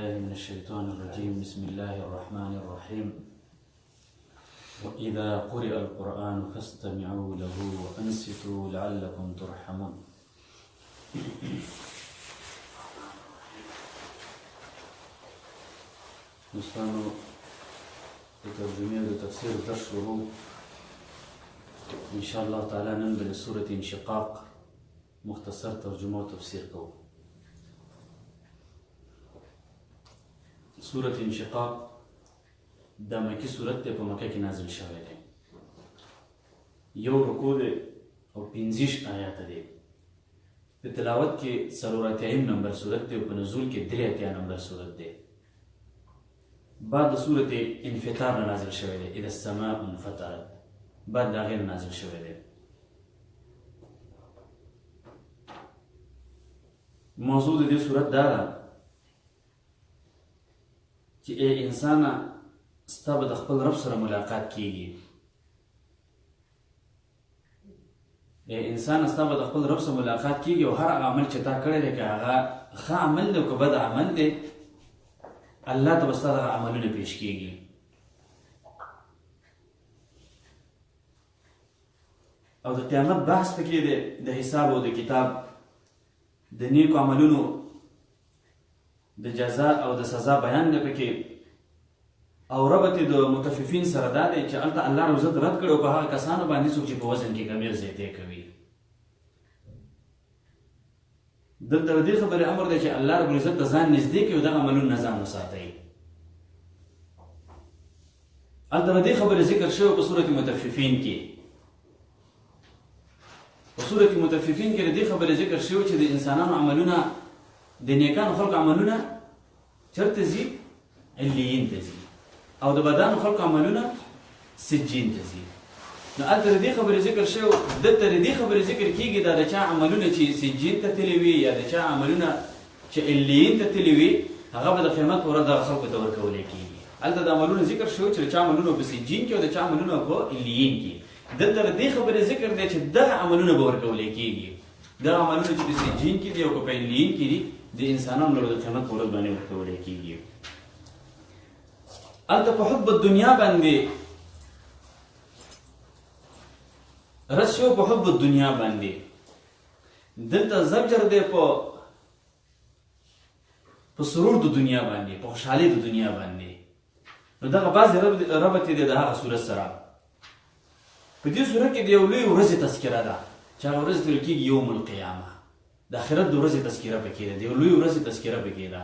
بالله من الشيطان الرجيم. بسم الله الرحمن الرحيم. وإذا قرئ القرآن فاستمعوا له وأنصتوا لعلكم ترحمون. دوستانو، د ترجمې او د تفسیر درس شروع ان شاء الله تعالی. نن به د سورة انشقاق مختصر ترجمه او تفسیر کوو. سورة انشقاق د مکی سورت دی، په مکه کې نازل شوی دی. یو رکوع دی او 25 آیات دی. په تلاوت کې 84 نمبر سورت دی او په نزول کې 83 نمبر سورت دی. بعد د سورت انفطار نه نازل شوی دی، اذا السماء انفطرت، بعد د هغې نه نازل شوی دی. موضوع د دې سورت دا ده چې ای انسانه، ستا به د خپل رب سره ملاقات کیږي. ای انسان، ستا به د خپل رب سره ملاقات کیږي او هر هغه عمل چې تا کړی دی، که هغه ښه عمل دی او که بد عمل دی، الله ته به ستا دغه عملونه پیش کیږي. او د قیامت بحث پکې دی، د حساب او د کتاب، د نیکو عملونو د جزا او د سزا بیان دی پکې. او ربط د متففین سره دا دی چې هلته الله رب عزت رد کړو په هغه کسانو باندې څوک چې په وزن کې کمی او زیاتی کوي. دلته د دې خبرې امر دی چې الله رب العزت ته ځان نږدې کړي او دغه عملونه نه ځان وساتئ. هلته د دې خبرې ذکر شوی په سورة متففین کې. په سورة متففین کې د دې خبرې ذکر شوی چې د انسانانو عملونه، د نیکانو خلکو عملونه چرته ځي؟ علیین ته ځي، او د بدانو خلکو عملونه سجین ته ځي. نو هلته د دې خبرې ذکر شوی، دلته د دې خبرې ذکر کیږي، دا د چا عملونه چې سجین ته تللي وي یا د چا عملونه چې علیین ته تللي وي، هغه به د قیامت په ورځ دغه خلکو ته ورکولی کیږي. هلته د عملونو ذکر شوی چې د چا عملونه په سجین کې او د چا عملونه په علیین کې. دلته د دې خبرې ذکر دی چې دغه عملونه به ورکولی کیږي. دغه عملونه چې په سجین کې دي او که په علیین کې دي، د انسانانو له د قیامت په ورځ باندې ورکولی کیږي. هلته په حب الدنیا باندې رد شو، په حب الدنیا باندې. دلته زجر دی په سرور د دنیا باندې، په خوشحالۍ د دنیا باندې. نو دغه بعضې ربط دی د هغه سورت سره. په دې سورت کې د یو لوی ورځې تذکره ده چې هغه ورځ ته ویل کېږي یوم القیامه. د آخرت د ورځې تذکره پکې ده، د یو لوی ورځې تذکره پکې ده،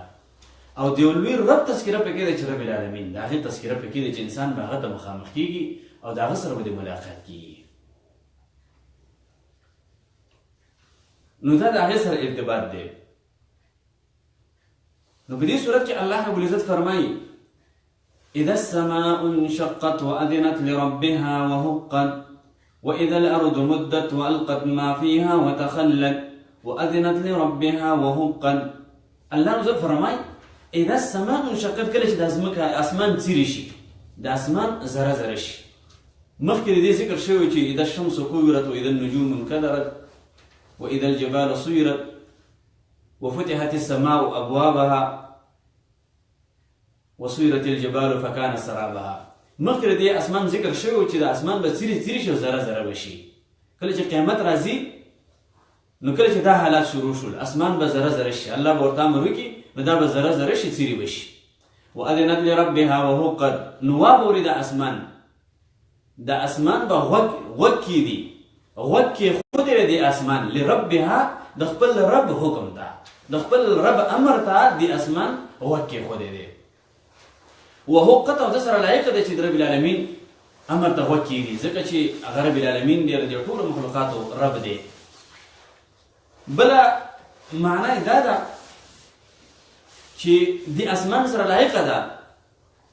او د یو لوی رب تذکره پکې ده چې رب العالمین، د هغې تذکره پکې ده چې انسان به هغه ته مخامخ کېږي او د هغه سره به د ملاقات کېږي. نو دا د هغې سره ارتباط دی. نو په دې صورت کې الله رب العزت فرمایي: اذا السماء انشقت وأذنت لربها وهقت، وإذا الأرض مدت وألقت ما فيها وتخلت وأذنت لربها وهقت. الله رب العزت فرمایي: اذا السماء انشقت، کله چې د ځمکه اسمان څیري شي، د اسمان ذره ذره شي. مخکې د دې ذکر شوی چې اذا الشمس كورت واذا النجوم انكدرت واذا الجبال سيرت وفتحت السماء ابوابها وسيرت الجبال فكان سرابها. مخکې د دې اسمان ذکر شوی چې د اسمان به څیري څیري شي او ذره ذره به شي. کله چې قیامت راځي، نو کله چې دا حالات شروع شول، اسمان به ذره ذره شي، الله به ورته امر وکړي، نو دا به ذره ذره شي، څیري به شي. واذنت لربها وهقت، نو وابوري د اسمان، د اسمان به غوږ کیدي، غوږ کې خود دی اسمان، لربها، د خپل رب حکم ته، د خپل رب امر ته د اسمان غوږ کې خود دی. وهقت، او د سره لایق دی چې د رب العالمین امر ته غوږ کیدي، ځکه چې هغه رب العالمین دی، د ټولو مخلوقاتو رب دی. بله معنا یې دا ده چې د اسمان سره لایقه ده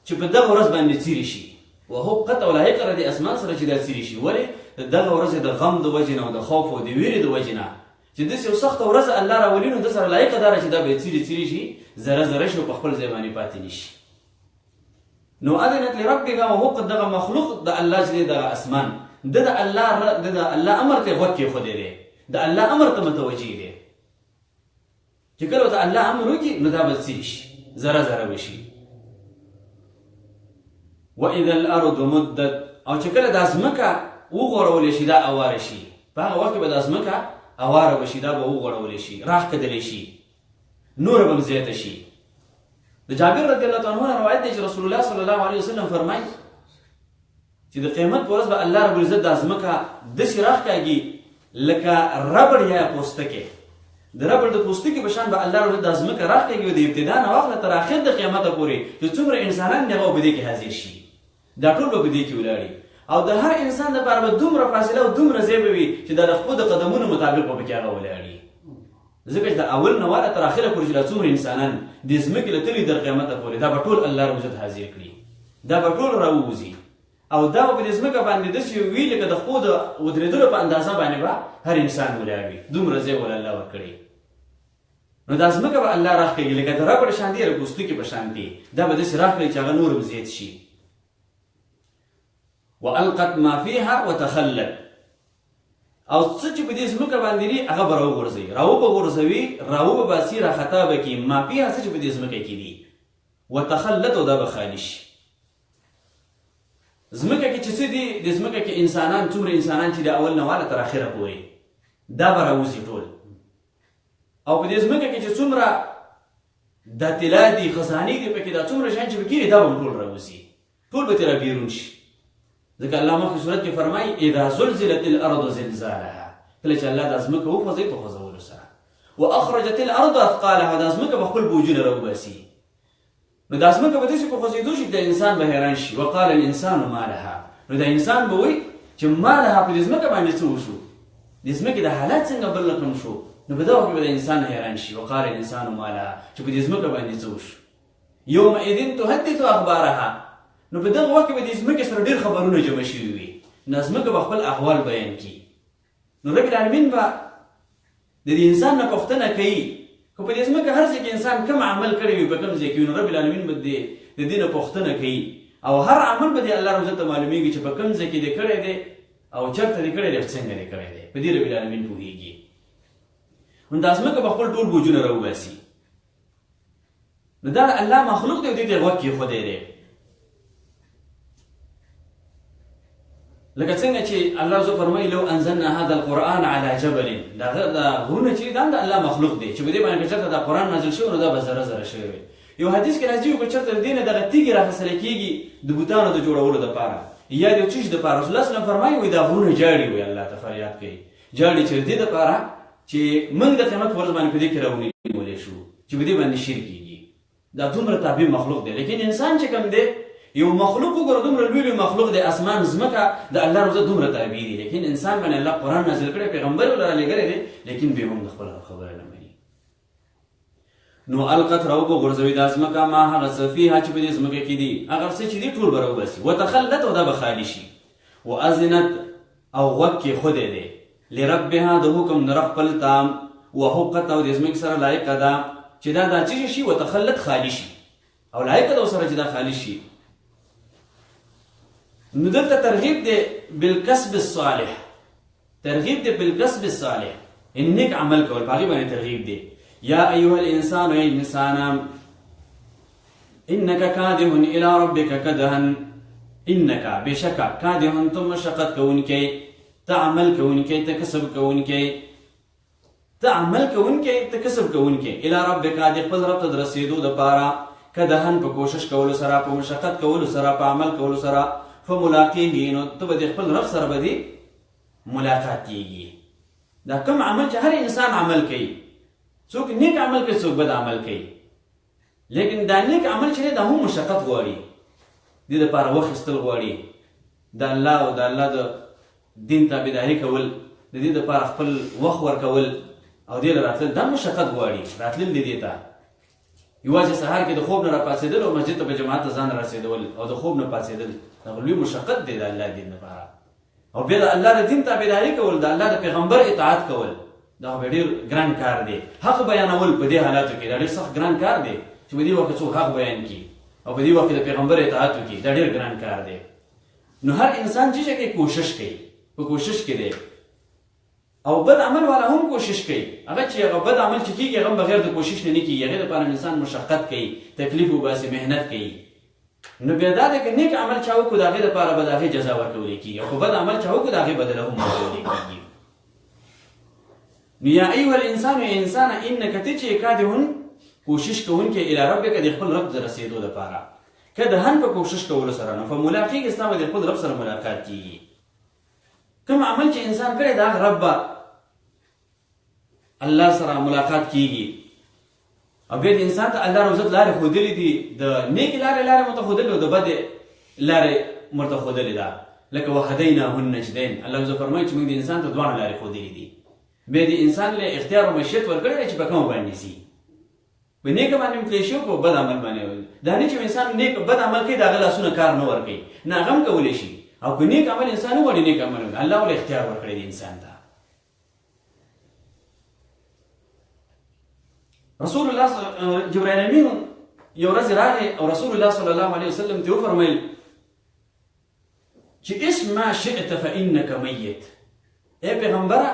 چې په دغه ورځ باندې څیري شي. وهقت، او لایقه ده د اسمان سره چې دا څیري شي. ولې؟ د دغه ورځې د غم د وجې نه او د خوف او د ویرې د وجې نه چې داسې یو سخته ورځ الله راولي، نو د سره لایقه ده چې دا به څیري څیري شي، ذره ذره شي او په خپل ځای باندې پاتې نه شي. نو اذنت لربها وهقت، دغه مخلوق د الله چې دی، دغه اسمان، د الله امر ته غوږ کېښودی دی، د الله امر ته متوجه دی چې کله ورته الله امر وکړي، نو دا به څیري شي، ذره ذره به شي. واذا الارض مدت، او چې کله دا ځمکه وغوړول شي، دا اواره شي، په هغه وخت کې به دا ځمکه اواره به شي، دا به وغوړول شي، راښکدلی شي، نوره به هم زیاته شي. د جابر رضی الله تعالی عنه روایت دی چې رسول الله صلی الله علیه وسلم فرمایي چې د قیامت په ورځ به الله رب العزت دا ځمکه داسې راښکاږي لکه ربړ یا پوستکی، د ربړ د پوستکي په شان به الله رب العزت دا ځمکه راښکاږي او د ابتدا نه واخله تر اخر د قیامته پورې چې څومره انسانان دي هغه به په دې کې حاضر شي، دا ټول به په دې کې ولاړي او د هر انسان دپاره به دومره فاصله او دومره ځای به وي چې دا د خپل د قدمونو مطابق به پکې هغه ولاړي. ځکه چې د اول نه واله تر اخره پورې چې دا څومره انسانان د ځمکې له تلي تر قیامته پورې دا به ټول الله رب العزت حاضر کړي، دا به ټول راووځي او دا به په دې ځمکه باندې داسې وي لکه د خپو د ودرېدلو په اندازه باندې به هر انسان ولاړ وي، دومره ځای وله الله ورکړي. نو دا ځمکه به الله راښکېږي لکه د ربړ شان دی، د پوستکي په شان دی، دا به داسې راښکړي چې هغه نور هم زیات شي. والقت ما فيها وتخلت، او څه چې په دې ځمکه باندې دي هغه به راوغورځوي، راوبه غورځوي، راوبه باسي، راخطا به کړي. ما فيها څه چې په دې ځمکه کې دي، وتخلت، او دا به خالي شي. ځمکه کې چې څه دي، د ځمکه کې انسانان، څومره انسانان چې د اول نه واله تر اخره پورې دا به راوځي ټول. او په دې ځمکه کې چې څومره د طلا دي، خزانې دي پکې، دا څومره شیان چې پکې دي دا به هم ټول راوځي، ټول به ترې رابیرون شي. ځکه الله مخکې صورت کې فرمایي اذا زلزلت الارض زلزالها، کله چې الله دا ځمکه وخوځوي په خوځولو سره، واخرجت الارض اثقالها، دا ځمکه به خپل بوجونه راوباسي. نو دا ځمکه به داسې په خوځېدو شي چې دا انسان به حیران شي. وقال الانسان ما لها، نو دا انسان به وایي چې ما لها، په دې ځمکه باندې څه وشو، د ځمکې د حالت څنګه بل رقم شو. نو په دغه وخت کې به د انسان حیران شي. وقال الانسان ما لها، چې په دې ځمکه باندې څه وشو. یومئذ تحدث اخبارها، نو په دغه وخت کې به د ځمکې سره ډېر خبرونه جمع شوي وي، نو ځمکه به خپل احوال بیان کړي. نو رب العالمین به د دې انسان نه پوښتنه کوي، که په دې ځمکه هر ځای کې انسان کوم عمل کړی وي، په کوم ځای کې وي، نو رب العالمین به د دې نه پوښتنه کوي او هر عمل به د الله رب العزت ته معلومیږي چې په کوم ځای کې دې کړی دی او چېرته دې کړی دی او څنګه دې کړی دی، په دې رب العالمین پوهېږي. نو دا ځمکه به خپل ټول بوجونه راوباسي. نو دا د الله مخلوق دی او دې ته یې غوږ کېښودی دی. لکه څنګه چې الله زو فرمایي لو انزلنا هذا القرآن على جبل، دا دا غرونه چې دا د الله مخلوق دی چې په دې باندې که چېرته دا قرآن نازل شوی نو دا به ذره ذره شوی وي. یو حدیث کې راځي که چېرته د دې نه دغه تیږې راخیستل کېږي د بوتانو د جوړولو دپاره یا د یو څه شي دپاره، رسول الله صلی الله فرمایي وایي دا غرونه ژاړي، وایي الله ته فریاد کوي، ژاړي چې د دې دپاره چې موږ د قیامت په ورځ باندې په دې کې راونیولی شو چې په دې باندې شرک کېږي. دا دومره تابع مخلوق دی، لیکن انسان چې کوم دی یو مخلوق وګوره دومره لوی لوی مخلوق دی، اسمان ځمکه د الله رب دومره تابع دي، لیکن انسان باندې الله قرآن نازل کړی، پیغمبر یې ورله رالیږلی دی، لیکن بیا هم د خپل رب خبره نه مني. نو القت راوبه غورځوي دا ځمکه ما هغه څه فیها چې په دې ځمکه کې دي، هغه څه چې دي ټول به راوباسي. وتخلت، او دا به خالي شي. واذنت، او غوږ کېښودی دی لربها د حکم د رب خپل ته، وحقت، او د ځمکې سره لایقه ده چې دا دا څه شي، وتخلت خالي شي او لایقه ده ورسره چې دا خالي شي. نو دلته ترغیب دی بالکسب الصالح، ترغیب دی بالکسب الصالح، یعنی نیک عمل کول، په هغې باندې ترغیب دی. یا ایها الانسان، ای انسانه، انک کادح الی ربک کدحا، انک بېشکه کادح ته مشقت کوونکی، ته عمل کوونکی، ته کسب کوونکی، ته عمل کوونکی، ته کسب کوونکی، الی ربک د خپل رب ته د رسېدو دپاره، کدحا په کوشش کولو سره، په مشقت کولو سره، په عمل کولو سره، فملاقیه، نو ته به د خپل رب سره به دې ملاقات کیږي. دا کوم عمل چې هر انسان عمل کوي، څوک نیک عمل کوي، څوک بد عمل کوي، لیکن دا نیک عمل چې دی دا هم مشقت غواړي، دې دپاره وخت ایستل غواړي، د الله او د الله د دین تابعداري کول، د دې دپاره خپل وخت ورکول او دې له راتلل، دا مشقت غواړي. راتلل دې ته یوازې سهار کې د خوب نه راپاڅېدل او مسجد ته په جماعت ته ځان رسېدول او د خوب نه پاڅېدل، دا لوی مشقت دی د الله دین لپاره. او بیا د الله د دین تابعداري کول، د الله د پیغمبر اطاعت کول، دا خو ډېر ګران کار دی. حق بیانول په دې حالاتو کې دا ډېر سخت ګران کار دی چې په دې وخت کې څوک حق بیان کړي او په دې وخت کې د پیغمبر اطاعت وکړي، دا ډېر ګران کار دی. نو هر انسان چې کوي کوشش کوي، په کوشش کې دی. او بد عمل والا هم کوشش کوي، هغه چې هغه بد عمل چې کېږي هغه بغیر د کوشش نه نه کېږي، هغې دپاره انسان مشقت کوي، تکلیف وباسي، محنت کوي. نو بیا دا دی که نیک عمل چا وکړو د هغې دپاره به د هغې جزا ورکولی کېږي، او که بد عمل چا وکړو د هغې بدله هم ورکولی کېږي. نو یا ایها الانسان، ای انسانه، انک ته چې کادهون کوشش کوونکی الی ربک د خپل رب د رسېدو دپاره، که د هن په کوشش کولو سره، نو فملاقیک ستا به د خپل رب سره ملاقات کېږي. کوم عمل چې انسان کړی د هغه رب به الله سره ملاقات کیږي. او بیا د انسان ته الله رب عزت لارې ښودلې دي، د نیکې لارې لارې ورته ښودلې او د بدې لارې ورته ښودلې ده، لکه وهدیناه النجدین. الله عزت فرمایي چې موږ د انسان ته دواړه لارې ښودلې دي. بیا د انسان له اختیار او مشیت ورکړی دی چې په کومه باندې ځي، په نیکه باندې هم تللی شي او په بد عمل باندې. دا نه چې انسان نیک بد عمل کوي د هغه لاسونه کار نه ورکوي، نه، هغه هم کولی شي. او که نیک عمل انسان وغواړي نیک عمل وکړي، الله ول اختیار ورکړی دی انسان ته. رسول الله جبرائیل امین یو ورځ راغی او رسول الله صلی الله علیه وسلم ته وفرمایل چې اس ما شئت فانک میت، ای پیغمبره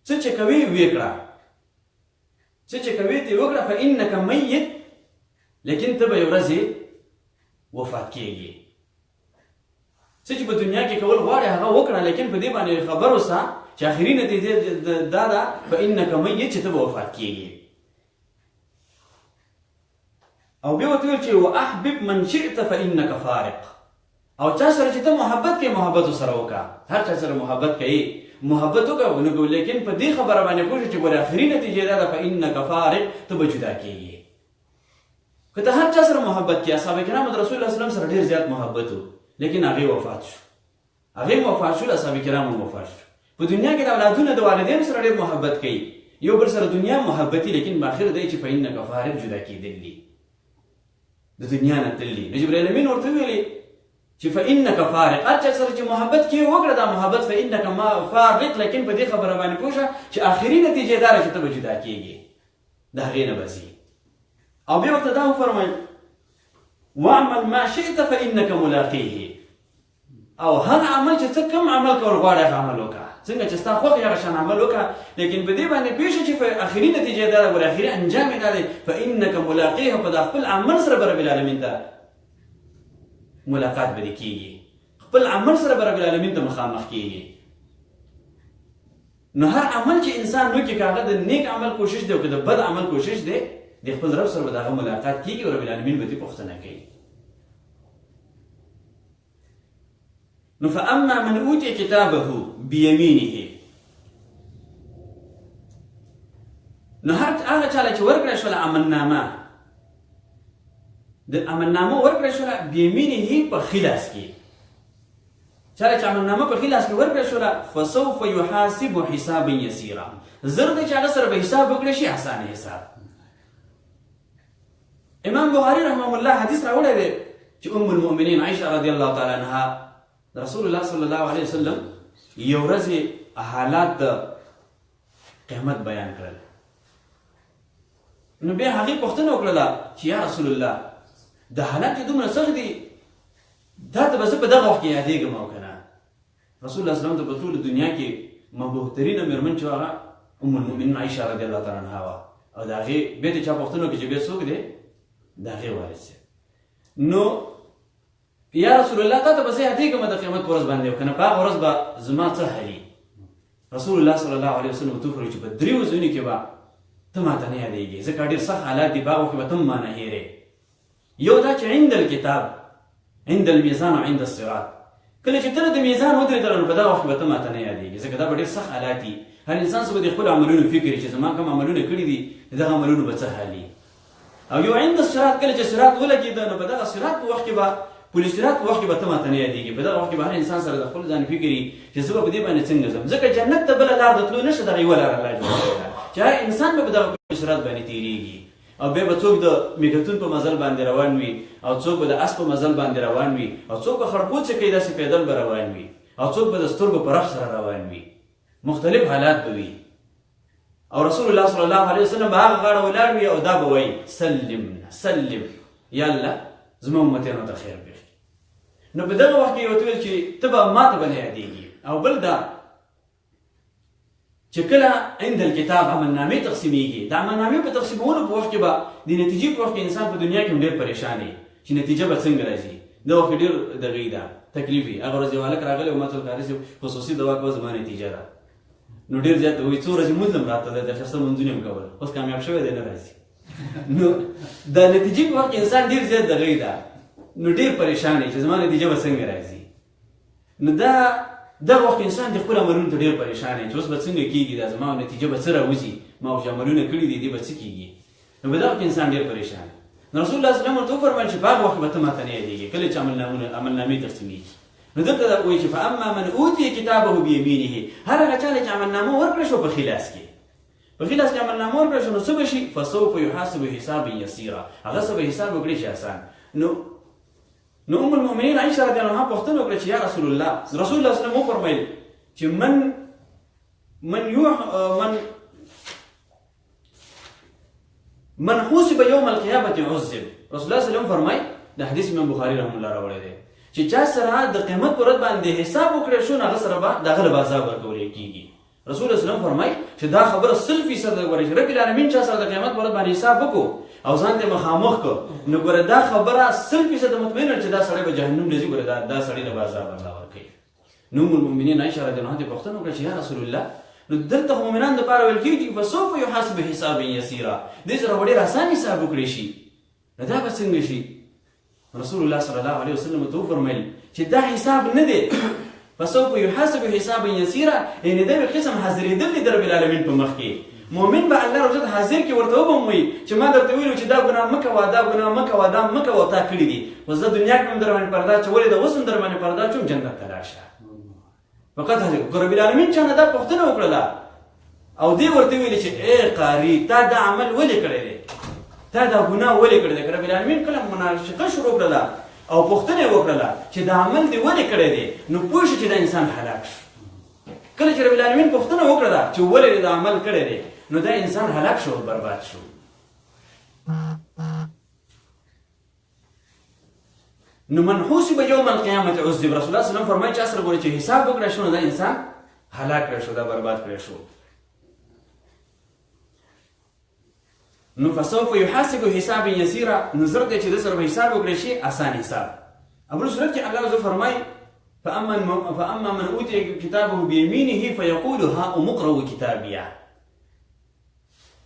څه چې کوي وې کړه، څه چې کوي ته وکړه، فانک میت، لیکن ته به یو ورځ وفات کیږي. څه چې په دنیا کې کول غواړې هغه وکړه، لیکن په دې باندې خبر اوسه چې اخري نتیجه دا ده فانک میت، چې ته به وفات کیږي. او بیا ورته ویل چې واحبب من شئت فانک فارق، او چا سره چې ته محبت کوې محبت سره وکړه، هر چا سره محبت کوې محبت وکړه، نو لیکن په دې خبره باندې پوه شه چې ګوره اخري نتیجه دا ده فانک فارق، ته به جدا کیږي. که ته هر چا سره محبت کوې، اصحاب کرامو د رسول الله صلی الله علیه وسلم سره ډېر زیات محبت و، لیکن هغې وفات شو، هغې وفات شو، اصحاب کرامو وفات شو. په دنیا کې د اولادونه د والدینو سره ډېر محبت کوي، یو بل سره دنیا محبتي، لیکن په اخر دی چې فانک فارق جدا کېدل دي، د دنیا نه تللی. نو جبرائیل امین ورته ویلي چې فانک فارق، هر چا سره چې محبت کې وکړه دا محبت فانک ما فارق، لیکن په دې خبره باندې پوه شه چې اخري نتیجه دا ده چې ته به جدا کېږي، د هغې نه به ځي. او بیا ورته دا وفرمایل واعمل ما شئت فانک ملاقیه، او هغه عمل چې څه کوم عمل کول غواړې هغه عمل وکړه، څنګه چې ستا خوښ هغه شان عمل وکړه، لیکن په دې باندې پوه شه چې اخري نتیجه دا ده، ګوره اخري انجام یې دا دی فانک ملاقیه، په دا خپل عمل سره به رب العالمین ته ملاقات به دې کېږي، خپل عمل سره به رب العالمین ته مخامخ کېږي. نو هر عمل چې انسان وکړي، که هغه د نیک عمل کوشش دی او که د بد عمل کوشش دی، د خپل رب سره به د هغه ملاقات کېږي او رب العالمین به دې پوښتنه کوي. نو فاما من اوتی کتابه بيمينه، نو هر هغه چاله چې ورکړی شوله عملنامه، د عملنامه ورکړی شوله بيمينه په ښي لاس کې، چاله چې عملنامه په ښي لاس کې ورکړی شوله فسوف يحاسب حسابا يسيرا، زر دی چې هغه سره به حساب وکړی شي اسانه حساب. امام بخاري رحمه الله حدیث راوړی دی چې ام المؤمنین عائشه رضی الله تعالی عنها رسول الله صلی الله علیه وسلم یو ورځ حالات د قیامت بیان کړل. نو بیا هغې پوښتنه وکړله چې یا رسول الله د حالات چې دومره سخت دي، دا ته به زه په دغه وخت کې یادېږم او که نه؟ رسول الله صلی الله علیه وسلم ته په ټوله دنیا کې محبوبترینه مېرمن چې هغه ام المؤمنین عایشه رضی الله تعالی عنها وه، او د هغې بیا د چا پوښتنه وکړه چې بیا څوک دی؟ د هغې والد صاحب. نو یا رسول الله تا ته به زه یادېږم د قیامت په ورځ باندې او که نه په هغه ورځ به زما څه حالي؟ رسول الله صلی الله علیه وسلم ورته وفرمایل چې په دریو ځایونو کې به ته ماته نه یادېږې، ځکه ډېر سخت حالات دي، په هغه وخت کې به ته هم ما نه هېرې. یو دا چې عند الکتاب، عند الميزان او عند الصراط، کله چې ته د میزان ودرېدل نو په دغه وخت کې به ته ماته نه یادېږې، ځکه دا به ډېر سخت حالات دي. هر انسان څه به د خپلو عملونو فکر چې زما کوم عملونه کړي دي د دغه عملونو به څه حال وي. او یو عند الصراط، کله چې صراط ولګېده نو په دغه صراط په وخت کې به پولي صراط په وخت کې به ته ماته نه یادېږي. په دغه وخت کې به هر انسان سره د خپل ځان فکر وي چې زه به په دې باندې څنګه ځم، ځکه جنت ته بله لار د تلو نشته، دغه یوه لار الله جوړه کړې ده چې هر انسان به په دغه پولي صراط باندې تېرېږي. او بیا به څوک د میږتون په مزل باندې روان وي، او څوک به د اس په مزل باندې روان وي، او څوک به خړپوڅې کوي داسې پیدل به روان وي، او څوک به د سترګو په رف سره روان وي. مختلف حالات به وي. او رسول الله صلی الله علیه وسلم به هغه غاړه ولاړ وي او دا به وایي سلم سلم، یا الله زما امتیانو ته خیر پېښ کړي. نو په دغه وخت کې یې ورته ویل چې ته به ما ته به نه یادېږي. او بل دا چې کله عند الکتاب عملنامې تقسیمیږي، د عملنامې په تقسیمولو په وخت کې به د نتیجې په وخت کې انسان په دنیا کې هم ډېر پریشان وي چې نتیجه به څنګه راځي. دا وخت ډېر دغه ده تکلیف وي. هغه ورځ یو هلک راغلی و، ما ته قاري صاحب خصوصي دوا کوه، زما نتیجه ده. نو ډېر زیات وایي څو ورځې مونځ هم راته دی، ښایسته مونځونه هم کول، اوس کامیاب شوی دی نه راځي. نو د نتیجې په وخت کې انسان ډېر زیات دغه ده، نو ډېر پریشان وي چې زما نتیجه به څنګه راځي. نو دا دغه وخت انسان د خپل عملونو ته ډېر پریشان وي چې اوس به څنګه کېږي، دا زما نتیجه به څه راوځي، ما خو چې عملونه کړي دي، دې به څه کېږي. نو په دغه وخت انسان ډېر پریشان وي. نو رسول الله صلی الله علیه وسلم ورته وفرمایل چې په هغه وخت به ته ماته نه یادېږې کله چې عملنامې تقسیمېږي. نو دلته دا وایي چې فاما من اوتي کتابه بیمینه، هر هغه چا له چې عملنامه ورکړه شو په ښي لاس کې، په ښي لاس کې عملنامه ورکړه شو، نو څه به شي؟ فسوف یحاسب حسابا یسیرا، هغه څه به حساب وکړي چې اسان. نو ام المؤمنین عائشه رضی الله عنها پوښتنه وکړه چې یا رسول الله، رسول الله صلی الله علیه وسلم وفرمایل چې من من یوح من من حوسب یوم القیامه عذب. رسول الله صلی الله علیه وسلم فرمای، د حدیث امام بخاری رحم الله راوړی دی چې چا سره د قیامت پر ورځ باندې حساب وکړی شو، نو هغه سره به د هغه له به عذاب ورکول کېږي. رسول الله صلی الله علیه وسلم فرمای چې دا خبره 100% ده، ګوره چې رب العالمین چا سره د قیامت پر ورځ باندې حساب وکړو او ځان ته مخامخ کړو، نو ګوره دا خبره 100% مطمئنه چې دا سړی به جهنم له ځي، ګوره دا سړی له به عذاب الله ورکوي. نو ام المؤمنین عائشه رضی الله عنها پوښتنه وکړه چې یا رسول الله، نو دلته خو مؤمنان دپاره ویل کېږي چې فسوف یحاسب حسابا یسیرا، دې سره به ډېر اسان حساب وکړی شي، نو دا به څنګه شي؟ رسول الله صلی الله علیه وسلم ته وفرمایل چې دا حساب نه دی، فسوف یحاسب حسابا یسیرا، یعنې دا یو قسم حاضرېدل دي د رب العالمین په مخ کې. مؤمن به الله رب العزت حاضر کې ورته وبم وایي چې ما درته ویلو چې دا ګناه مه کوه، دا ګناه مه کوه، دا مه کوه، تا کړي دي، خو زه دنیا کې هم در باندې پرده اچولې ده، اوس هم در باندې پرده اچوم، جنت ته لاړ شه. فقط حاضر که رب العالمین چا نه دا پوښتنه وکړله او دې ورته ویلي چې ای قاري تا دا عمل ولې کړی دی، تا دا ګناه ولې کړی دی، که رب العالمین کله مناقشه شروع کړله او پوښتنه یې وکړله چې دا عمل دې ولې کړی دی، نو پوه شو چې دا انسان هلاک شو. کله چې رب العالمین پوښتنه وکړله چې ولې دې دا عمل کړی دی، نو دا انسان هلاک شو او برباد شو. نو من حوسب یوم القیامت عذب، رسول الله صلی الله علیه وسلم فرمایي چې اصل ګوري چې حساب وکړی شو، نو دا انسان هلاک کړی شو، دا برباد کړی شو. نو فسوف یحاسب حسابا یسیرا، نو زر دی چې د سره به حساب وکړی شي اسان حساب. ابو صورت کې الله عز فرمایي فاما من اوتي كتابه بيمينه فيقول ها اقرأوا كتابيه.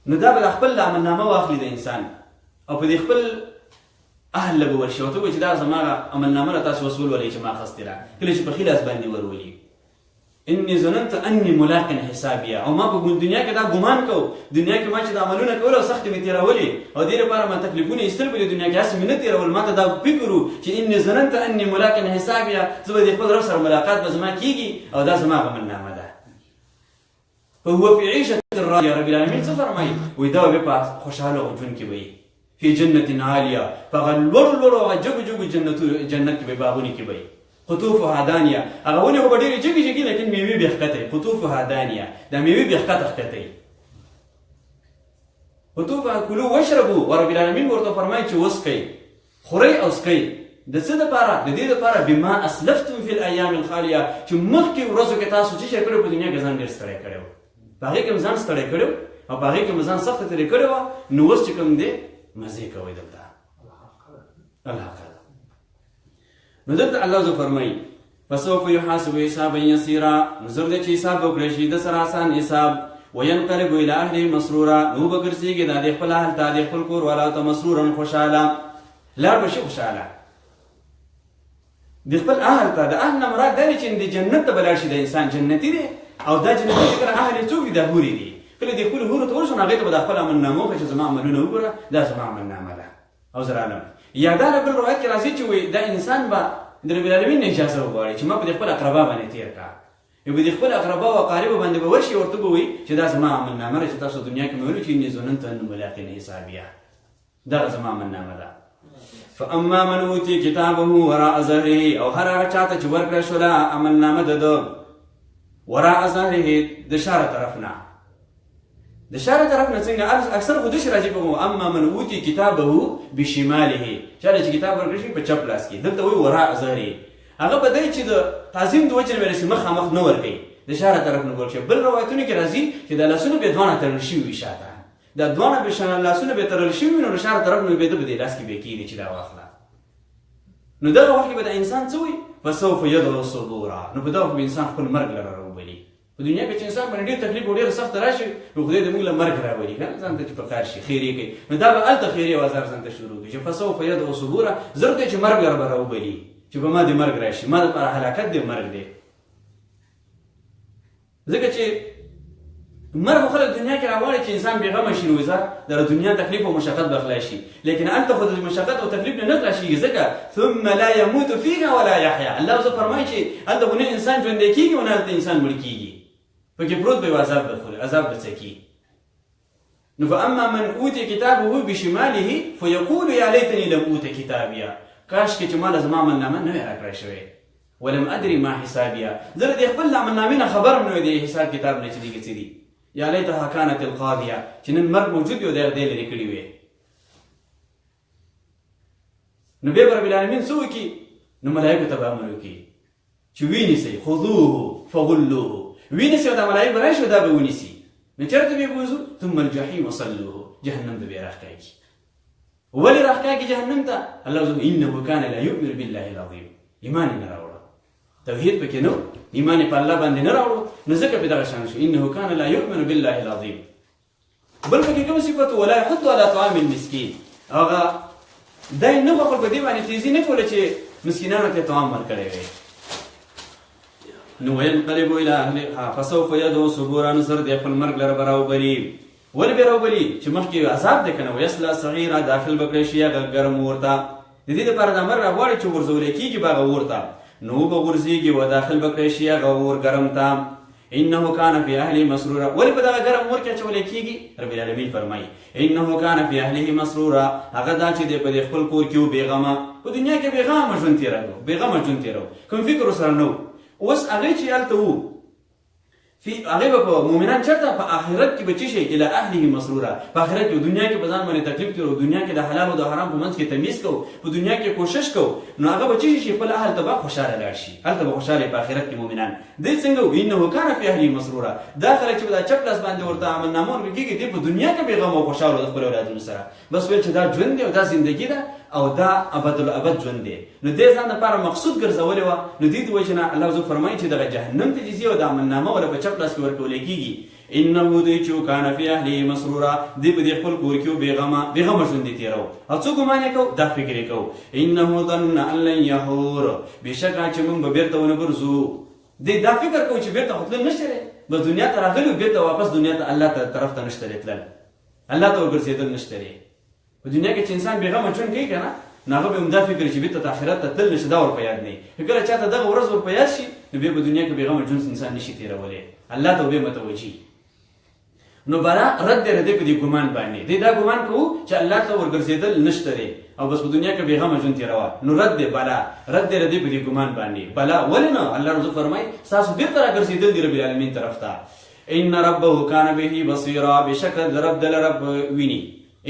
نو دا به خپل عملنامه واخلي د انسان او په دې خپل اهل له به ورشي، ورته ووایي چې دا زما عملنامه ده، تاسو اوس ولولئ چې ما اخیستې ده. کله چې په ښي لاس باندې ورولي، انی ظننت انی ملاق حسابیه، او ما په دنیا کې دا ګمان کو، دنیا کې ما چې دا عملونه کول او سختې مې تېرولې او دې لپاره ما تکلیفونه ایستل په دې دنیا کې، هسې مې نه تېرول، ما ته دا فکر و چې انی ظننت انی ملاق حسابیه، زه به د خپل رب سره ملاقات به زما کېږي او دا زما عملنامه ده. فهو في عيشة راضية. رب العالمین څه فرمایي؟ وایي دا به په خوشحاله ژوند کې به وي، في جنة عالية، په هغه لوړو لوړو هغه جګو جګو جنت کې به، باغونو کې به وي. قطوفها دانیه، هغه ونې خو به ډېرې جګې جګې، لیکن میوې به ښکته وي. قطوفها دانیه، دا میوې به ښکته ښکته وي. قطوفها کلو واشربو، ورب العالمین ورته فرمایي چې وڅکئ، خورئ او څکئ. د څه دپاره؟ د دې دپاره بما اسلفتم فی الایام الخالیه، چې مخکې ورځو کې تاسو څه شی کړی په دنیا کې، ځان ډېر ستړی کړی و، په هغې کې مو ځان ستړی کړی و او په هغې کې مو ځان سخته تېرې کړې وه، نو اوس چې کوم دی مزې کوئ دلته. الحق. نو دلته الله زو فرمایي فسوف يحاسب حسابا يسيرا، نو زر دی چې حساب وکړی شي د سره اسان حساب. وینقلب الى اهله مسرورا، نو به ګرځېږي دا د خپل اهل ته، د خپل کور والا ته مسرورا خوشحاله، لاړ به شي خوشحاله د خپل اهل ته. د اهل نه مراد دا دی چې د جنت ته به لاړ شي، د انسان جنتي دی او دا جنتي چې کله اهل یې څوک دي، دا حورې دي. کله د خپلو حورو ته ورشو، نو هغې ته به د خپل عملنامه وښیي چې زما عملونه وګوره، دا زما عملنامه ده او زه رالم. یا دا بل روایت کې راځي چې وایي دا انسان به د رب العالمین نه اجازه وغواړي چې ما په دې خپل اقربا باندې تېر کړه، یو به د خپل اقربا او اقاربو باندې به ورشي، ورته به وایي چې دا زما عملنامه ده چې تاسو دنیا کې مې ویلو چې انی ظننت اني ملاق حسابیه، دغه زما عملنامه ده. فاما من اوتی کتابه وراء ظهره، او هر هغه چاته چې ورکړی شوله عملنامه د ده وراء ظهره، د شاره طرف نه، د شاره طرف نه څنګه؟ اکثر خو داسې راځي په اما من اوتی کتابه بشماله، چاله چې کتاب ورکړی شي په چپ لاس کې، دلته وایي وراء ظهره، هغه به دی چې د تعظیم د وجې نه به داسې مخامخ نه ورکوي، د شاره طرف نه ورکړي. بل روایتونو کې راځي چې د لاسونه به دواړه تړل شوي وي شاته، دا دواړه به لاسونه به تړل شوي وي، نو شاره طرف نه به د په دې لاس کې به کېږي چې دا واخله. نو دغه وخت کې به د انسان څه وي؟ فسوف یدعو ثبورا. نو په دغه وخت به انسان خپل مرګ لره راوبلي. په دنیا کې چې انسان باندې ډېر تکلیف او ډېر سخت راشي، نو خدای دې موږ له مرګ راولي که نه، ځان ته چې په کار شي خیرې کوي، نو دا به هلته خیرې او ازار ځان ته شروع کړي چې فسوف یدعو ثبورا، زر دی چې مرګ لره به راوبلي چې په ما دې مرګ راشي، ما دپاره هلاکت دی مرګ دی. ځکه چې مرګ خو خلک دنیا کې راغواړي چې انسان بېغمه شي، نو ځه د دنیا تکلیف او مشقت به خلاص شي، لیکن هلته خو د مشقت او تکلیف نه نه خلاصېږي، ځکه ثم لا يموت فيها ولا يحيا. الله زه فرمایي چې هلته خو نه انسان ژوندی کېږي او نه هلته انسان مړ کېږي، پکې پروت به وي، عذاب به خوري، عذاب به څکي. نو فاما من اوتي کتابه بشماله فيقول يا ليتني لم اوت کتابیا، کاش کې چې ماله زما عملنامه نه وای راکړی شوې، ولم ادري ما حسابیا، زه له دې خپل عملنامې نه خبر هم نه وای، د حساب کتاب نه چې دې کې څه دي. یا لیتها کانت القاضیه، چې نن مرګ موجود وي او دی لرې کړي وي. نو بیا به رب العالمین څه وکړي؟ نو ملایکو ته به امر وکړي چې وینیسئ، خذوه فغلوه، وینیسئ او دا ملایک به راشي او دا به ونیسي. نو چېرته به یې بوځو؟ ثم الجحیم صلوه، جهنم ته به یې راښکاږي. ولې راښکاږي جهنم ته؟ الله زه انه کان لا یؤمن بالله العظیم، ایمان یې نه راوړه، توحید پکې نه، ایمان یې په الله باندې نه راوړو، نو ځکه پې دغه شان شو، انه کان لا یؤمن بالله العظیم. بل پکې کوم صفت؟ ولا يحض على طعام المسکین، هغه دا یې نه غوښتل، په دې باندې تیزي نه کوله چې مسکینانو ته طعام ورکړی وی. نو وینقلب الی اهلها فسوف یدعو ثبورا، نو زر دی خپل مرګ لره به راوبلي. ولې به راوبلي؟ چې مخکې عذاب دی که نه. ویصلی سعیرا، داخل به کړی شي هغه ګرم اور ته. د دې دپاره دا مرګ راغواړي چې غورځولی کېږي به هغه اور ته، نو وبه غورځېږي و داخل به کړی شي هغه اور ګرم ته. انه کان فی اهله مسرورا، ولې په دغه ګرم اور کې اچولی کېږي؟ رب العالمین فرمایي انه کان فی اهله مسرورا، هغه دا چې دی په دې خپل کور کې و بېغمه، په دنیا کې بېغمه ژوند تېروه، بېغمه ژوند تېروه، کوم فکر ورسره نه و. اوس هغې چې هلته و فی هغې به په مؤمنان چېرته په آخرت کې به چې شي الی اهله مسرورا، په آخرت کې دنیا کې په ځان باندې تکلیف تېرو، دنیا کې د حلال او د حرام په منځ کې تمیز کوو، په دنیا کې کوشش کوو، نو هغه به چې شي خپل اهل ته به خوشحاله لاړ شي، هلته به خوشحاله په آخرت کې مؤمنان. دی څنګه و؟ انه کان فی اهله مسرورا، دا خلک چې په دا چپ لاس باندې ورته عملنامه ورکړل کېږي، دی په دنیا کې بېغمه او خوشحاله د خپلو اولادونو سره، بس ویل چې دا ژوند دی او دا زندګي ده او دا ابد الابد ژوند دی، نو دې ځان دپاره مقصود ګرځولې وه. نو دې د وجې نه الله زو فرمایي چې دغه جهنم ته چې ځي او د عملنامه وله په چپ لاس کې ورکولی کېږي. انه دوی چې کان فی اهله مسرورا، دی په دې خپل کور کې بېغمه بېغمه ژوند یې تېرو او څه ګمان یې کو؟ دا فکر یې کو انه ظن ان لن یحور، بېشکه چې موږ به بېرته ونه ګرځو. دی دا فکر کو چې بېرته خو تلل نشته دی، بس دنیا ته راغلي یو، بېرته واپس دنیا ته الله ته طرف ته نشته دی تلل، الله ته ورګرځېدل نشته دی. په دنیا کې چې انسان بېغمه ژوند کوي که نه، نو هغه به هم دا فکر چې بېرته آخرت ته تلل نشته، دا ور په یاد نه وي. که کله چاته دغه ورځ ور په یاد شي، نو بیا په دنیا کې بېغمه ژوند انسان نشي تېرولی، الله ته به متوجي. نو بلا رد دی ردی په دې ګمان باندې، دی دا ګمان کوو چې الله ته ورګرځېدل نشته دی او بس په دنیا کې بېغمه ژوند تېروه، نو رد دی بلا رد دی ردی په دې ګمان باندې. بلا ولې نه؟ الله رضو فرمایي ستاسو بېرته راګرځېدل دي رب العالمین طرف ته. ان ربه کان به بصیرا، بېشکه د رب دله رب ویني.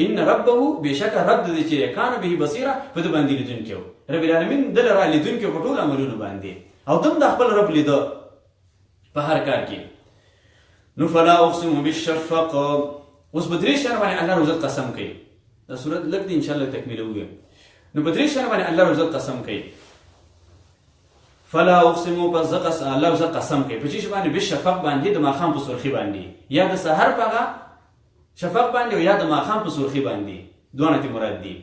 ان ربه، بېشکه رب د دې چې کان به بصیرا، په ده باندې لیدونکی و. رب العالمین دله را لیدونکی په ټولو عملونو باندې، او ده هم د خپل رب لیده په هر کار کې. نو فلا اقسم بالشفق، اوس په درې شیانو باندې الله رب قسم کوي. دا سورت لږ دی ان شاء الله تکمیلوو. نو په درې شیانو باندې الله رب قسم کوي. فلا اقسم، پس زه قسم، الله رب قسم کوي په څه باندې؟ بالشفق باندې، د ماښام په سرخي باندې، یا د سحر په هغه شفق باندې، او یا د ماښام په سرخي باندې، دواړه ترې مراد دي.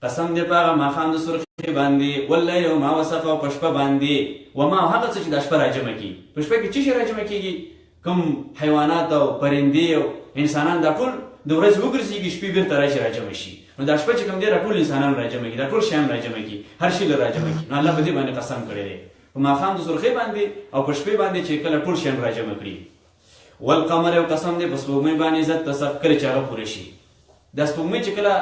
قسم دی په هغه ماښام د سرخي باندې، واللیل وما وسق، او په شپه باندې، وما هغه څه چې دا شپه راجمع کړي. په شپه کې څه شی راجمع کېږي؟ کوم حیوانات او پرندې او انسانان دا ټول د ورځې وګرځېږي، شپې بېرته راشي راجمع شي. نو دا شپه چې کوم دی را ټول انسانان راجمع کړي، دا ټول شیان راجمع کړي، هر شي له راجمع کړي. نو الله په دې باندې قسم کړی دی، په ماښام د سرخۍ باندې او په شپې باندې چې کله ټول شیان راجمع کړي. والقمر، یو قسم دی په سپوږمۍ باندې، عزت تسق، کله چې هغه پوره شي. دا سپوږمۍ چې کله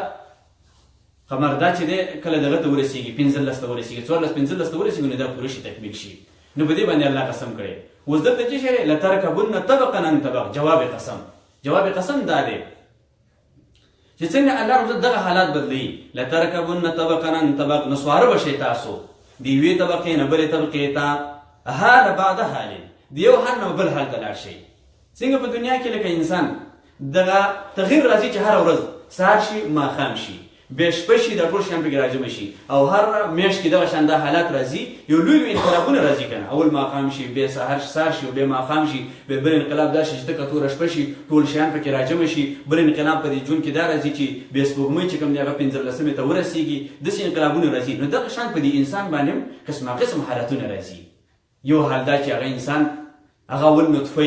قمر دا چې دی کله دغه ته ورسېږي، 15 ته ورسېږي، 14 15 ته ورسېږي، نو دا پوره شي، تکمیل شي. نو په دې باندې الله قسم کړی. اوس دلته چې شی دی لترکبن طبقا عن طبق، جواب قسم، جواب قسم دا دی چې څنګه الله رب دغه حالات بدلوي. لترکبن طبقا عن طبق، نو سواره به شئ تاسو د یوې طبقې نه بلې طبقې ته، حال بعد حال، د یو حال نه بل حال ته لاړ شئ. څنګه په دنیا کې لکه انسان دغه تغییر راځي چې هره ورځ سهار شي ماښام شي بیا شپه شي، دا ټول شیان پکې راجمع شي او هر میاشت کې دغه شان دا حالات راځي، یو لوی لوی انقلابونه راځي که نه، اول ماښام شي، بیا سهار شي، بیا ماښام شي، بیا بل انقلاب دا شي چې تکه توره شپه شي، ټول شیان پکې راجمع شي. بل انقلاب په دې ژوند کې دا راځي چې بیا سپوږمۍ چې کوم دی هغه 15مې ته ورسېږي، داسې انقلابونه راځي. نو دغه شان په دې انسان باندې هم قسمه قسم حالتونه راځي. یو حال دا چې هغه انسان هغه اول نطفه،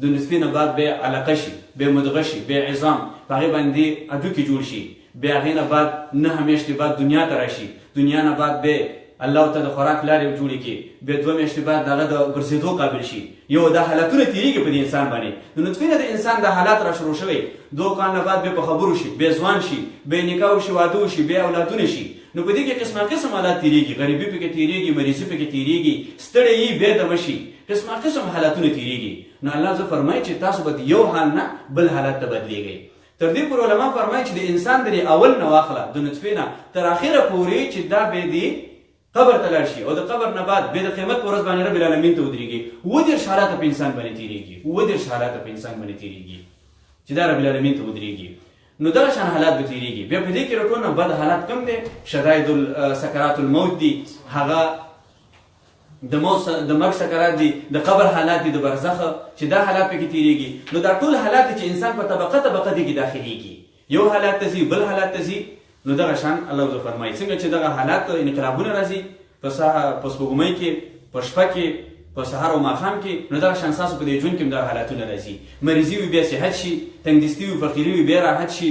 د نطفې نه بعد بیا علقه شي، بیا مدغه شي، بیا عظام، په هغې باندې هډوکي جوړ شي، بیا هغې نه بعد 9 میاشتې بعد دنیا ته راشي، دنیا نه بعد بیا الله ته د خوراک لارې جوړې کړي، بیا 2 میاشتې بعد د هغه د ګرځېدو قابل شي. یو دا حالتونه تېرېږي په دې انسان باندې. د نطفې نه د انسان دا حالات را شروع شوی، 2 کال نه بعد بیا په خبرو شي، بیا ځوان شي، بیا نکاح وشي، واده وشي، بیا اولادونه شي. نو په دې کې قسمه قسم حالات تېرېږي، غریبي پکې تېرېږي، مریضي پکې تېرېږي، ستړی یي بیا دمه شي، قسمه قسم حالتونه تېرېږي. نو الله زه فرمایي چې تاسو به د یو حال نه بل حالت ته بدلېږئ. تر دې پورې علما فرمایي چې د انسان د اول نه واخله د نطفې نه تر اخره پورې چې دا به دې قبر ته لاړ شي او د قبر نه بعد بیا د قیامت په ورځ باندې رب العالمین ته ودرېږي، 37 حالاته په انسان باندې تېرېږي، 37 حالاته په انسان باندې تېرېږي چې دا رب العالمین ته ودرېږي. نو دغه شان حالات به تېرېږي. بیا په دې کې ټول نه بد حالات کوم دی؟ شداید سکرات الموت دي، هغه د موت د مرګ سکرات دي، د قبر حالات دي، د برزخ چې دا حالات پکې تېرېږي. نو دا ټول حالات دي چې انسان په طبقه طبقه دي کې داخلېږي، یو حالات ته ځي بل حالات ته ځي. نو دغه شان الله ورته فرمایي څنګه چې دغه حالات انقلابونه راځي په سپوږمۍ کې، په شپه کې، په سهار او ماښام کې، نو دغه شان ستاسو په دې ژوند کې هم دغه حالاتونه راځي. مریضي وي بیا صحت شي، تنګدستي وي، فقیري وي بیا راحت شي.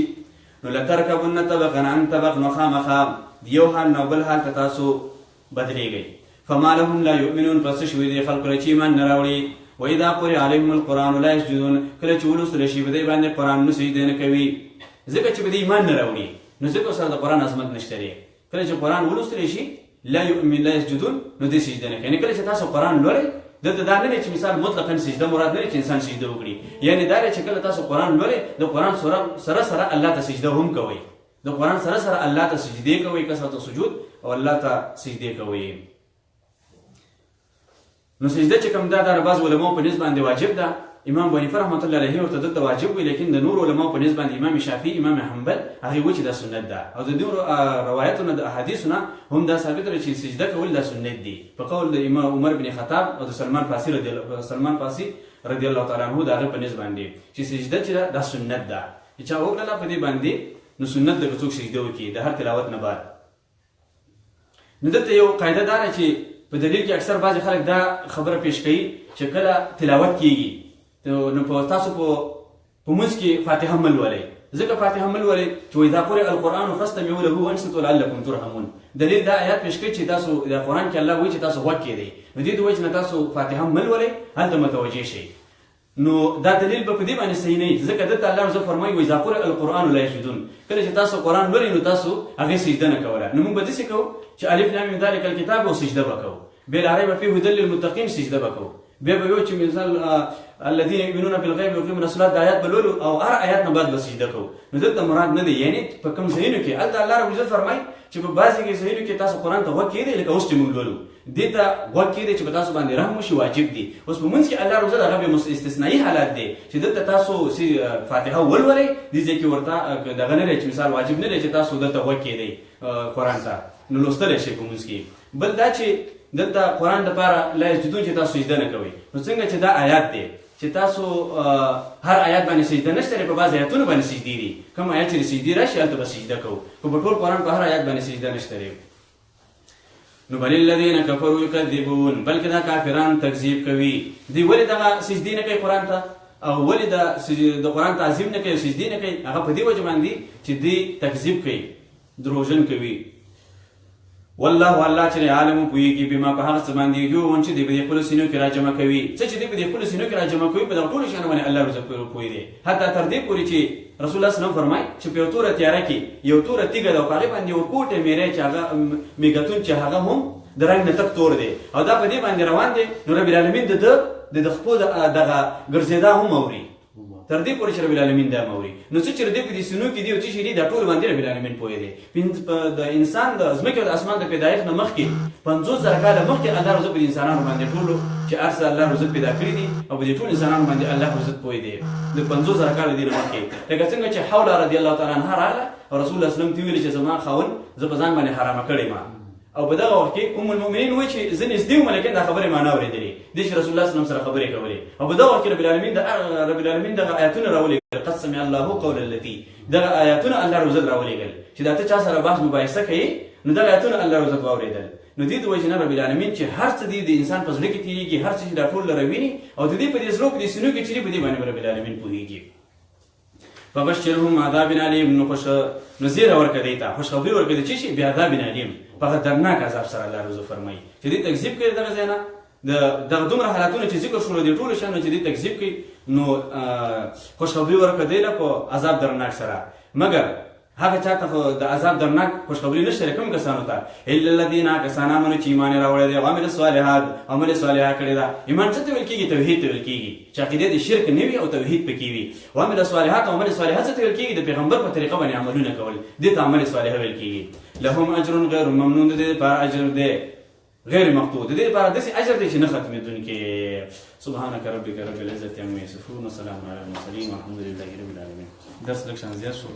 نو لترکبن طبقا عن طبق، نو خامخا د یو حال نه بل حال ته تاسو بدلېږئ. فما لهم لا یؤمنون، پس څه شوي دي خلکو له چې ایمان نه راوړي. واذا قرئ علیهم القرآن لا یسجدون، کله چې ولوستل شي په دې باندې قرآن نو سجدې نه کوي، ځکه چې په دې ایمان نه راوړي، نو ځکه سره د قرآن عظمت نشته دی. کله چې قرآن ولوستل شي لا یؤمن لا یسجدون، نو دې سجده نه کوي. یعنې کله چې تاسو قرآن لولئ، دلته دا نه دی چې مثال مطلقاً سجده مراد نه دی چې انسان سجده وکړي، یعنې دا دی چې کله تاسو قرآن لولئ د قرآن سره سره الله ته سجده هم کوئ، د قرآن سره سره الله ته سجدې کوئ، کثرت سجود او الله ته سجدې کوئ. نو سجده چې کوم ده دا د بعض علماو په نسبت باندې واجب ده. امام ابو حنیفه رحمة الله علیه ورته دلته واجب وي، لیکن د نورو علماو په نسبت باندې امام شافعي، امام حنبل هغې وایي چې دا سنت ده، او د نورو روایتو نه د احادیثو نه هم دا ثابته ده چې سجده کول دا سنت دي، په قول د امام عمر بن خطاب او د سلمان فارسي رضی الله تعالی عنه د هغه په نسبت باندې چې سجده چې ده دا سنت ده، چې چا وکړله په دې باندې نو سنت ده که څوک سجده وکړي د هر تلاوت نه بعد. نو دلته یو قاعده دا ده چې په دلیل کې اکثر بعضې خلک دا خبره پیش کوي چې کله تلاوت کیږي نو په تاسو په مونځ کې فاتحه مه لولئ، ځکه فاتحه مه لولئ چې واذا قرئ القرآن فاستمعوا له وانصتوا لعلکم ترحمون. دلیل دا آیات پیش کوي چې تاسو د قرآن کې الله وایي چې تاسو غوږ کېدئ، نو دې د وجې نه تاسو فاتحه مه لولئ، هلته متوجه شئ. نو دا دلیل به په دې باندې صحیح نه وي، ځکه دلته الله عز فرمایي واذا قرئ القرآن لا یسجدون، کله چې تاسو قرآن لولئ نو تاسو هغې سجده نه کوله. نو موږ به داسې کوو چې الف لام میم ذلک الکتاب او سجده به کوو، بیا لا ریب فیه هدی للمتقین سجده به کوو، بیا به یو چې مثال الذین یؤمنون بالغیب یقیمون الصلاة د آیات به لولو او هر آیات نه بعد به سجده کوو. نو دلته مراد نه دی، یعنې په کوم ځایونو کې هلته الله رب العزت فرمایي چې په بعضې کې ځایونو کې تاسو قرآن ته غوږ کښېږدئ، لکه اوس چې موږ لولو دې ته غوږ کښېږدئ چې په تاسو باندې رحم وشي واجب دي. اوس په مونځ کې الله رب العزت هغه بیا استثنایي حالات دی چې دلته تاسو فاتحه ولولئ، دې ځای کې ورته دغه نه دی چې مثال واجب نه دی چې تاسو دلته غوږ کښېږدئ قرآن ته، نو لوستلی شئ په مونځ کې. بل دا چې دلته قرآن دپاره لا یسجدون چې تاسو سجده نه کوئ، نو څنګه چې دا آیات دی چې تاسو هر آیات باندې سجده نشته دی، په بعضې آیاتونو باندې سجدې دي، کوم آیات چې د سجدې راشي هلته به سجده کوو، خو په ټول قرآن په هر آیات باندې سجده نشته دی. نو بل الذین کفروا یکذبون، بلکې دا کافران تکذیب کوي. دوی ولې دغه سجدې نه کوي قرآن ته، او ولې د قرآن تعظیم نه کوي او سجدې نه کوي؟ هغه په دې وجه باندې چې دوی تکذیب کوي، دروغجن کوي. والله الله چې عالم پوهېږي بما په هغه څه باندې یوون چې دوی په دې خپلو سینو کې راجمع کوي، څه چې دوی په دې خپلو سینو کې راجمع کوي په دغه ټولو شیانو باندې الله رزق پوه دی. حتی تر دې پورې چې رسول الله صلی الله علیه وسلم فرمایي چې په یو توره تیاره کې یو توره تیږه ده او په هغې باندې یو کوټی میری چې هغه میګتون چې هغه هم د رنګ نه تک تور دی او دا په دې باندې روان دی، نو رب العالمین د ده د خپو دغه ګرځېدا هم اوري. تر دې پورې چې رب العالمین دا اوري. نو څه چې دې په دې سینو کې دی او څه چې دی، دا ټول باندې رب العالمین پوه دی. د انسان د ځمکې او د اسمان د پیدایښت نه مخکې 50,000 کاله مخکې الله رب په انسانانو باندې ټولو چې ارسه الله رب پیدا کړی دي او په دې ټول انسانانو باندې الله رب پوه دی د 50,000 کاله دی نه مخکې. لکه څنګه چې حوله رضی الله تعالی عنها راغله او رسول الله صلی الله علیه وسلم ته ویل چې زما خاوند زه په ځان باندې حرامه کړې ما، او په دغه وخت کې ام المؤمنین وایي چې زه نږدې وم لیکن دا خبرې ما نه اورېدلې، دې چې رسول الله صلی الله علیه وسلم سره خبرې کولې. او په دغه وخت کې رب العالمین د رب العالمین دغه آیاتونه راولېږل، قد سمع الله قول التي، دغه آیاتونه الله رب العزت راولېږل چې دا ته چا سره بحث مباحثه کوي، نو دغه آیاتونه الله رب العزت واورېدل. نو دې د وجې نه رب العالمین چې هر څه دي د انسان په زړه کې تېرېږي، هر څه چې دا ټول لره ویني او د دې په دې زړو په دې سینو کې چې دي په دې باندې رب العالمین پوهېږي. فبشرهم عذاب علیم، نو خوش نو زیره ورکړه دی ته، خوشخبري ورکړه دی چې شي بعذاب علیم، په هغه درناک عذاب سره الله رضا فرمایي چې دې تکذیب کوي دغه ځای نه د دغه دومره حالاتونه چې ذکر شول دې ټولو شیانو چې دې تکذیب کوي، نو خوشخبري ورکړه دی له په عذاب درناک سره. مګر هغه چاته خو د عذاب درناک خوشخبري نشته کوم کسانو ته، الا الذين کسان امنوا چې ایمان یې راوړی دی، وعملوا الصالحات عمل صالحه کړی ده. ایمان څه ته ویل کېږي؟ توحید ته ویل کېږي چې عقیده د شرک نه وي او توحید پکې وي. وعمل الصالحات عمل صالحه څه ته ویل کېږي؟ د پیغمبر په طریقه باندې عملونه کول، دې ته عمل صالحه ویل کېږي. لهم اجر غیر ممنون، د دې لپاره اجر دی غیر مقطوع، د دې لپاره داسې اجر دی چې نه ختمېدونکی. سبحانك ربك رب العزة عما يصفون وسلام على المرسلين والحمد لله رب العالمين. درس لږ شان زیات شو.